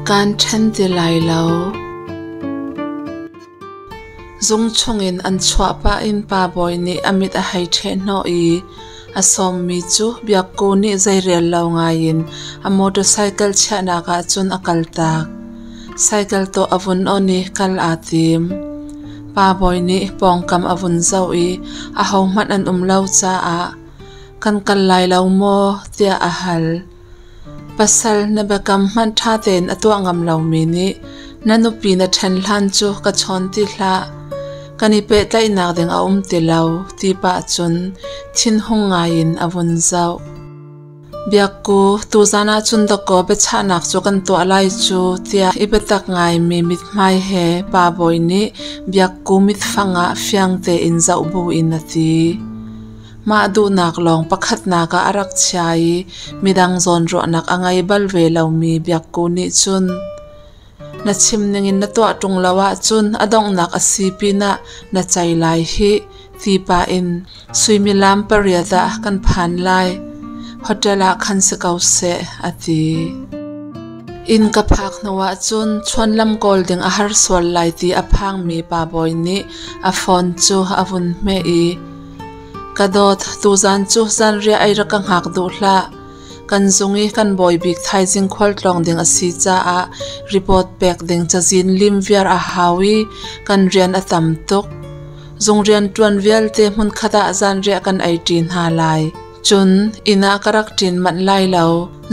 Kaan ṭhen ti lai lo. Zung chungin an chuah pah in Pa Bawi nih a mit a hei ṭheh hnawh i a sawmmi cu Biakku nih zeirel lo ngaiin a motorcycle chiahnak ah cun a kaltak. Cycle tawh a vun on i kal aa tim. Pa Bawi nih pawngkam a vun zoh i ahohmanh an um lo caah kan kal lai lo maw tiah a hal. Pasal na biakam hmanh ṭha tein a tuah ngam lomi nih na nupi na ṭhen hlan cu ka chawn ti hlah. Kan i pehtlaihnak ding a um ti lo ti pah cun thinhung ngaiin a vun zoh. Biakku, tuzan ah cun dakaw biachahnak cu kan tuah lai cu tiah i biatak ngaimi mithmai he Pa Bawi nih Biakku mitfang ah fiang tein zoh buin a ti. Mah duhnak lawng pakhatnak ah a rak chia i midang zawnruahnak a ngei bal ve lomi Biakku nih cun na chim ningin na tuah ṭung lo ahcun a donghnak a si pinah na cei lai hih ti pah in suimilam pariat ah kan phan lai. Hotel ah khan si ko seh, a ti. Inn ka phak hnu ahcun chuanlam kawl ding a har sual lai ti a phangmi Pa Bawi nih a phone cu a vun hmeh i Ka dawt, tuzan cu zanriah ei rak ka hngak duh hlah. Kan zung i kan bawi bik thaizing khualtlawng ding a si caah report pek ding cazin lim viar a hau i kan rian a tam tuk. Zung rianṭuan vialte hmunkhat ah zanriah kan ei ṭi hna lai. Cun inn ah ka rak ṭin manh lai lo,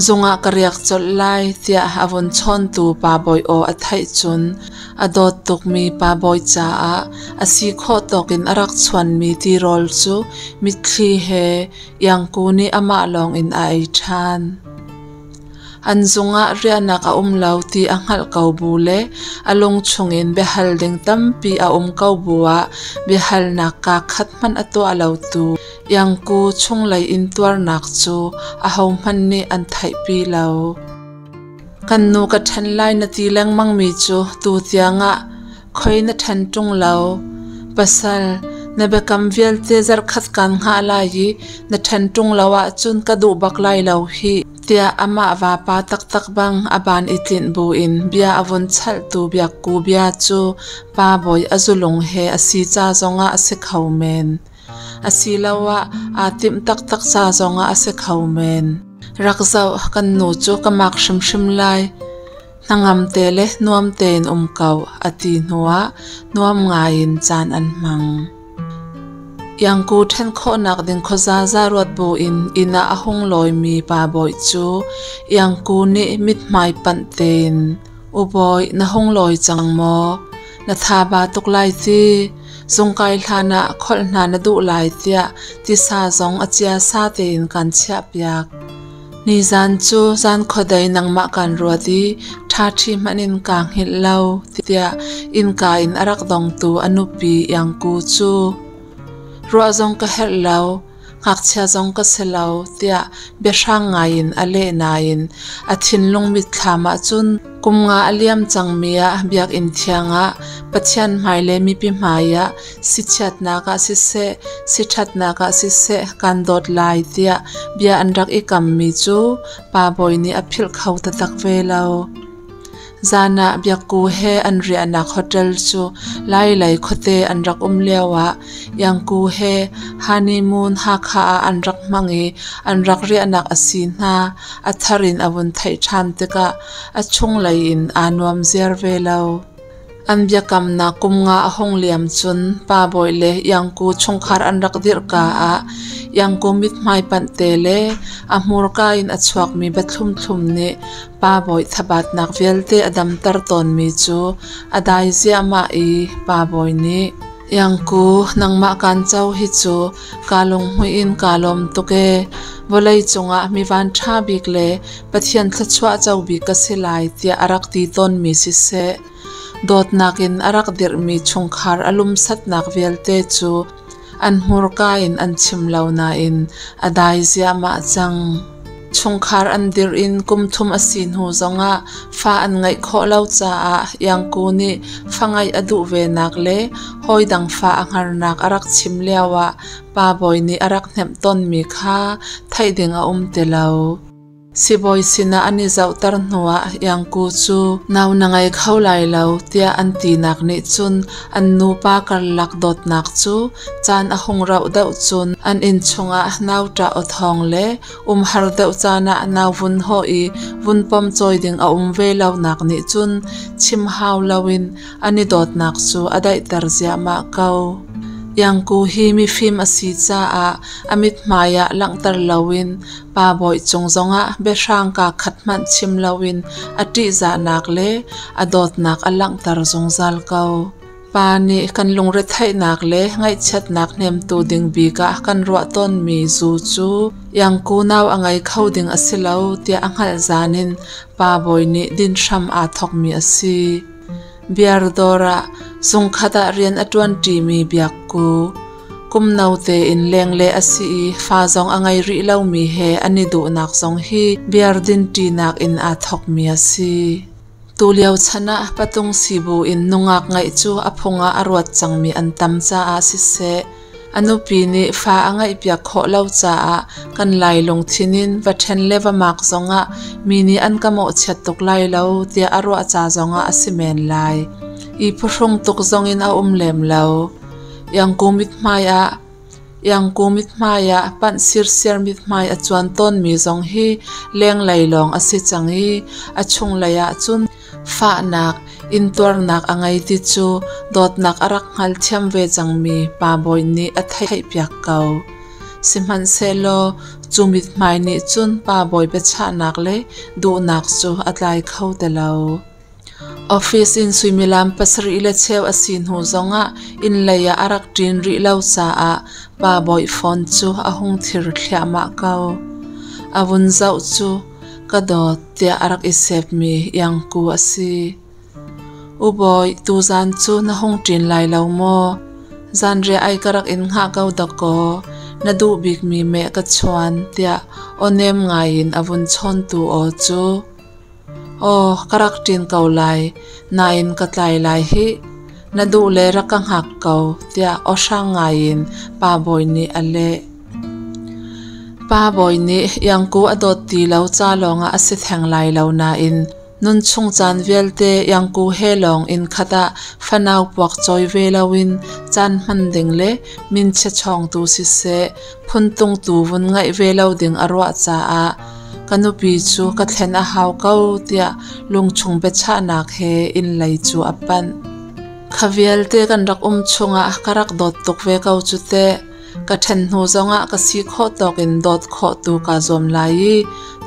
zung ah ka riak colh lai tiah a vun chawntu Pa Bawi aw a theih cun a dawt tukmi Pa Bawi caah a si khawh tawk in a rak chuanmi tirawl cu mitthli he Iangku nih amah lawngin a ei ṭhan. An zung ah riahnak a um lo ti a hngalh ko bu le a lung chungin biahal ding tampi a um ko bu ah biahalnak kaa khat hmanh a tuah lotu Iangku chunglei in tuarnak cu ahohmanh nih an theihpi lo. Kan nu ka ṭhen lai na ti lengmangmi cu tutiang ah khoi na ṭhen ṭung lo. Pasal, na biakam vialte zarhkhat kaan hngah lai i na ṭhen ṭung lo ahcun ka duh bak lai lo hih, tiah amah vapa taktak bang a ban i tlinh buin bia a vun chalhtu Biakku bia cu Pa Bawi a zulung he a si ca zongah a si kho men. Asiloah aa timh taktak ca zongah a si kho men. Rak zoh, kan nu cu ka mak hrimhrim lai. Hnangam te le nuam tein um ko, a ti hnuah nuam ngaiin caan an hmang. Iangku ṭhen khawhnak ding khuazaza ruat buin inn ah a hung lawimi Pa Bawi cu Iangku nih mithmai panh tein, U Bawi, na hung lawi cang maw? Na thaba tuk lai ti? Zungkai hlan ah kholh hna na duh lai tiah tisa zong a chiasa tein kan chiahpiak. Nizan cu zan khuadei nangmah kan ruat i ṭhaṭhi hmanh in kaa hngilh lo tiah innka in a rak dongtu a nupi Iangku cu ruah zong ka herh lo, ngakchia zong ka si lo tiah biahrang ngaiin a leh nain a thinlung mitthlam ah cun kum nga a liam cangmi ah biakinn thiang ah Pathian hmai le mipi hmai ah sichiatnak ah siseh siṭhatnak ah siseh kan dawt lai tiah bia an rak i kammi cu Pa Bawi nih a philh kho taktak ve lo. Zan ah Biakku he an riahnak hotel cu Lailei khuate an rak um lioah Iangku he honeymoon Hakha ah an rak hmang i an rak riahnak a si hna. A thar in a vun theih ṭhan tikah a chunglei in aa nuam ziar ve lo. An biakamnak kum nga a hung liam cun Pa Bawi le Iangku chungkhar an rak dirhka ah Iangku mithmai panhte le a hmurka in a chuakmi biathlumthlum nih Pa Bawi thabatnak vialte a damter tawnmi cu a dai ziahmah i Pa Bawi nih, Iangku, nangmah kaan co hi cu kaa lunghmuih in kaa lawm tuk ee. Vawlei cungah mi vanṭha bik le Pathian thluachuah co bik ka si lai tiah a rak ti tawnmi siseh, dawtnak in a rak dirhmi chungkhar a lumsatnak vialte cu an hmurka in an chim lo nain a dai ziahmah cang. Chungkhar an dirh in kum thum a si hnu zongah fa an ngeih khawh lo caah Iangku nih fa ngeih a duh venak le hawidang fa a hngarnak a rak chim lioah Pa Bawi nih a rak hnemh tawnmi kha theih ding a um ti lo. Sibawi sinah an i zohter hnuah Iangku cu nau na ngei kho lai lo tiah an tinak nih cun an nupa karlak dawtnak cu caan a hung rauh deuh cun an inn chungah nau ṭah aw thawng le umhar deuh caan ah nau vun hawh i vun pom cawi ding a um ve lonak nih cun chim hau loin an i dawtnak cu a daihter ziahmah ko. Iangku hi mifim a si caah a mithmai ah langhter loin Pa Bawi cung zongah biahrang kaa khat hmanh chim loin a ṭihzahnak le a dawtnak a langhter zungzal ko. Pa nih kan lungretheihnak le ngaihchiatnak hnemtu ding bik ah kan ruah tawnmi zu cu iangku nau a ngei kho ding a si lo tiah a hngalh zan in Pa Bawi nih din hram aa thawkmi a si. Biar dawr ah zungkhat ah rian a ṭuanṭimi Biakku. Kum no tein lengle a si i fa zong a ngei rih lomi he an i duhnak zong hi biar dinṭinak in aa thawkmi a si. Tulio chan ah patung sibu in nungak ngeih cu a phung ah a ruat cangmi an tam caah siseh, a nupi nih fa a ngeihpiak khawh lo caah kan Lai lungthin in va ṭhen le va mak zongah mi nih an ka mawhchiat tuk lai lo tiah a ruah ca zongah a si men lai. I phuhrung tuk zongin a um lem lo. Iangku mithmai ah Iangku mithmai ah panh sirsiar mithmai a cuan tawnmi zong hi lenglei lawng a si cang i a chunglei ah cun fahnak, intuarnak a ngei ti cu dawtnak a rak hngalthiam ve cangmi pa bawi nih a theihpiak ko. Sihmanhsehlaw cu mithmai nih cun pa bawi biachahnak le duhnak cu a tlai kho ti lo. Office in suimilam 7:30 a si hnu zongah inn lei ah a rak ṭin rih lo caah pa bawi phone cu a hung thir thliahmah ko. A vun zoh cu ka dawt tiah a rak i sepmi Iangku a si. U Bawi, tuzaan cu na hung ṭin lai lo maw? Zanriah ai ka rak in hngah ko dakaw. Na duh bikmi meh ka chuan tiah aw nem ngai in a vun chawntu aw cu Aw, ka rak ṭin ko lai, nain ka tlai lai hih. Na duh le rak ka hngak ko, tiah aw hrang ngaiin Pa Bawi nih a leh. Pa Bawi nih Iangku a dawt ti lo ca lawngah a si theng lai lo nain nunchung caan vialte Iangku he lawng inn khat ah fanau puak cawi ve loin caan hman ding le minchia chawngtu siseh, phuntungtu vun ngaih ve lo ding a ruah caah ka nupi cu ka thlen a hau ko tiah lungchung biachahnak he inn lei cu a panh. Kha vialte kan rak um chungah ka rak dawt tuk ve ko cu teh. Ka ṭhen hnu zongah ka si khawh tawkin dawt khawh tu kaa zuam lai i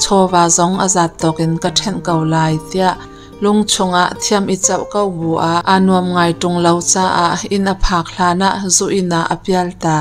chawva zong a zat tawkin ka ṭhenh ko lai tiah lungchung ah thiam i coh ko bu ah aa nuam ngai ṭung lo caah inn a phak hlan ah zu inn ah a pial ta.